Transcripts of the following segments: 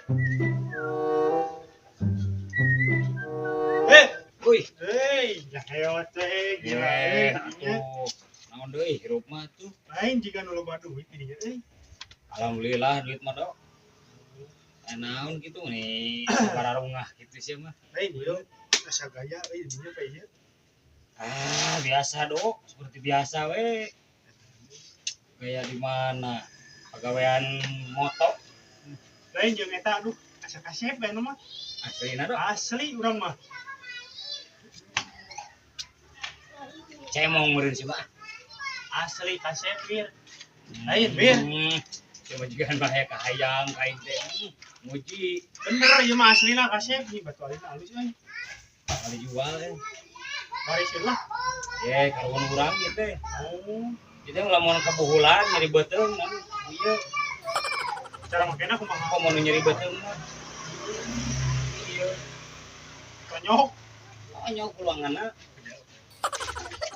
Wih, Hei, jaheot teh gila eh, euy. atuh. Naon deui hirup mah tuh. Lain jika nu loba duit dinya euy. Alhamdulillah duit mah dok. Naon gitu nih, bararungah gitu sih mah. Lain ieu asa gaya euy dinya kayak ieu. Ah, biasa dok, seperti biasa we. Kayak di mana? Pagawean moto Lain jeung eta aduh asa kasep we mah. Aslina dok. Asli urang mah. Cemong meureun sih mah. Asli kasep wir. Lain wir. Cuma juga bahaya kahayang kain teh. Muji Bener ieu mah aslina kasep nih batu alin alus euy. kali jual ya. Warisin lah. Ye, karuan urang ieu teh. Oh, Itu lamun kebuhulan nyeri beuteung naon ieu. cara makena kumaha? Komo nu nyeri beuteung mah. Iya. Konyok. Konyok peluanganna.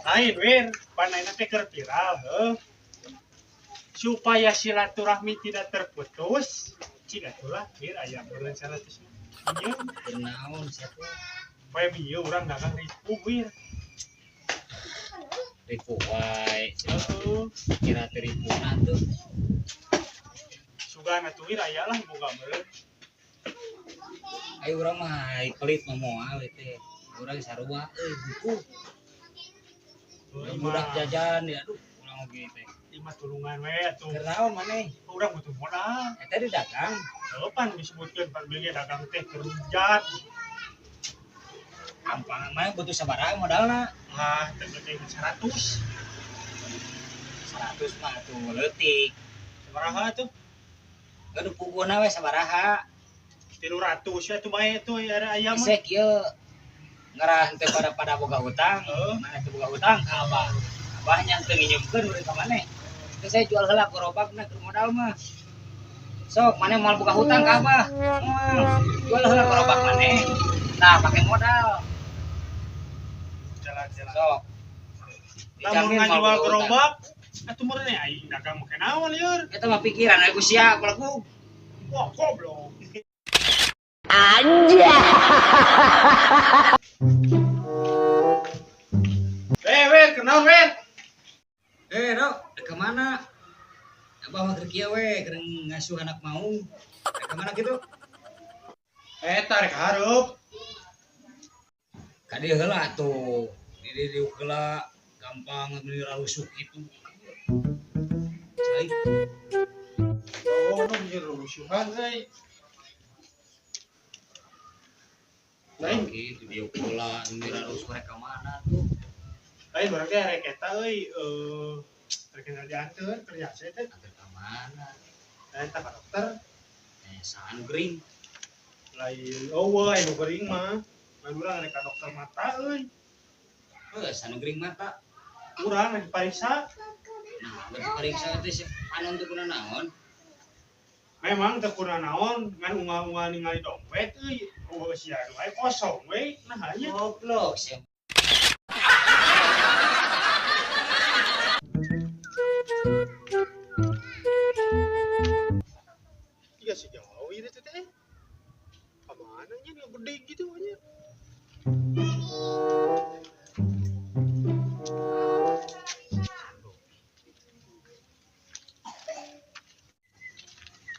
Lain wir, panaina teh keur viral heuh. Supaya silaturahmi tidak terputus, cik atulah wir aya meureun 100 mah. Ieu Kunaon sia teh? poe bieu urang dagang ripuh wir. Ripuh wae. Heeh. Kira teh ripuhna tuh. Sugan atuh wir aya lah boga meureun. Ayo urang mah pelit mah moal we teh. Urang sarua euy butuh. Budak jajan ya aduh urang oge teh. Lima tulungan we atuh. Keur naon maneh? Urang butuh modal. Eta di dagang. Heuh pan disebutkeun pan beli dagang teh kerujat. Gampang mah butuh sabaraha modalna? Ah, teu gede 100. 100 mah atuh leutik. Sabaraha tuh? Aduh puguhna we sabaraha. 300 ya tuh bae tuh aya aya mah. Gesek ieu ngerah teu pada boga hutang. Heeh. Mana teu boga hutang ka abah. Abahnya teu nginjemkeun urang ka maneh. Teu saya jual heula gerobakna keur modal mah. Sok maneh moal boga hutang ka abah. Moal. Jual heula gerobak maneh. Nah, pakai modal. Jalan-jalan. Sok. Lamun Dijamin moal ngajual boga hutang. gerobak atuh meureun aing dagang make naon lieur. Eta mah pikiran we ku sia belagu. Wah, goblok. Anjay. Wir, kenal wir. Dok, ke mana? Abah mah keur kieu we, keur ngasuh anak maung. Ke mana gitu? Tarik hareup. Ka dieu heula atuh. Di dieu heula gampang meuni rusuh kitu. Cai. Oh, nu bieu rusuhan euy. Lain gitu dieu heula meuni rusuh rek ka mana tuh? Lain berarti rek eta euy rek dianteur kerja saya teh. Anteur ka mana? Lain tah ka dokter. Saan gering. Lain eueuh anu gering mah. Ngan urang rek ka dokter mata euy. Heuh, sanu gering mata. Urang rek dipariksa. Nah, berarti pariksa teh anu teu kuna naon? Memang teu kuna naon, ngan unggal-unggal ningali dompet euy. Eueuh sia wae kosong we. Nah nya. Goblok sia. Iya sih jauh ini teh teh. Kamana nya dia gede gitu nya.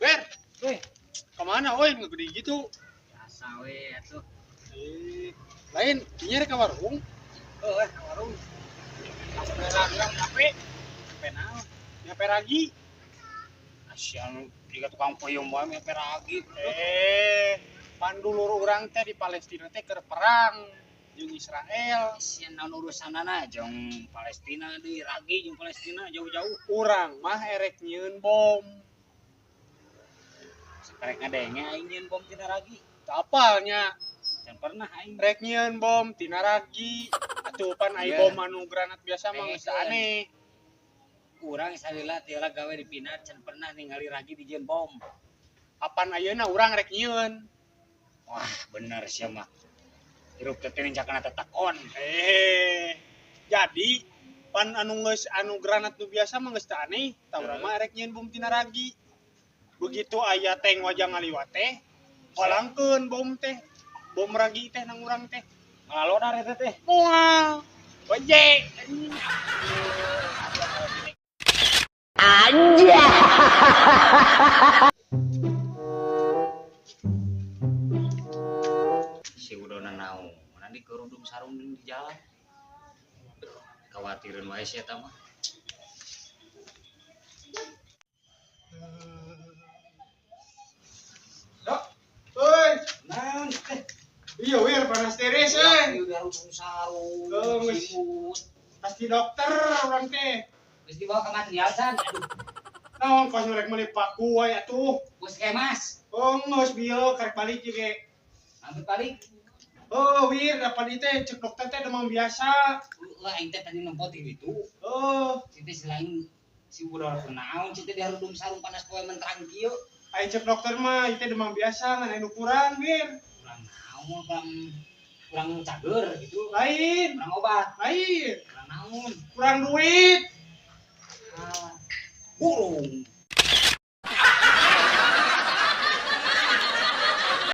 Wer, Weh, kemana oi gede gitu? biasa we atuh. Lain, dinya rek ka warung. Heuh, ka warung. Kasep urang kape, Kape naon? nyape ragi. Asian jiga tukang puyem wae nyape ragi. Pandulur urang teh di Palestina teh keur perang jeung Israel. Asian naon urusanana jeung Palestina deui ragi jeung Palestina jauh-jauh. Urang mah erek nyieun bom. Sakarek ngadenge aing nyieun bom tina ragi. Teu apalnya Can pernah aing. rek nyieun bom tina ragi. Atuh pan ai Iya. bom anu granat biasa mah geus aneh. Urang salila ti heula gawe di Pinar can pernah ningali ragi dijieun bom. Apan ayeuna urang rek nyieun. Wah, bener sia mah. Hirup teh teh cakana tetekon. Jadi pan anu geus anu granat nu biasa mah geus teu aneh, tah urang mah rek nyieun bom tina ragi. Begitu aya tank wajah ngaliwat teh, Walangkeun bom teh. Bom ragi teh nang urang teh. Malah lodar eta teh. Moal. Oje. Si udona naon di kerudung sarung di jalan. Khawatireun wae si eta mah. Dok. Oi. Naon teh? Iya wir panas tiris euy. Udah rudung sarung. Oh, geus. Sibut. Pasti dokter urang teh. Geus dibawa ka material san. Aduh, Naon kos rek meuli paku wae atuh. puskesmas. Oh, geus bieu karek balik juga. Hampir balik. Oh, wir dapat ieu teh cek dokter teh demam biasa. Lah aing teh tadi nempo ti ditu. Oh, Si teh selain si budak kunaon si teh diharudung sarung panas poe menterang kieu. ai cek dokter mah ieu teh demam biasa ngan aya ukuran, wir. Kurang naon, kurang kurang cager gitu. Lain, Kurang obat, lain. kurang naon. Kurang duit. Ah, burung.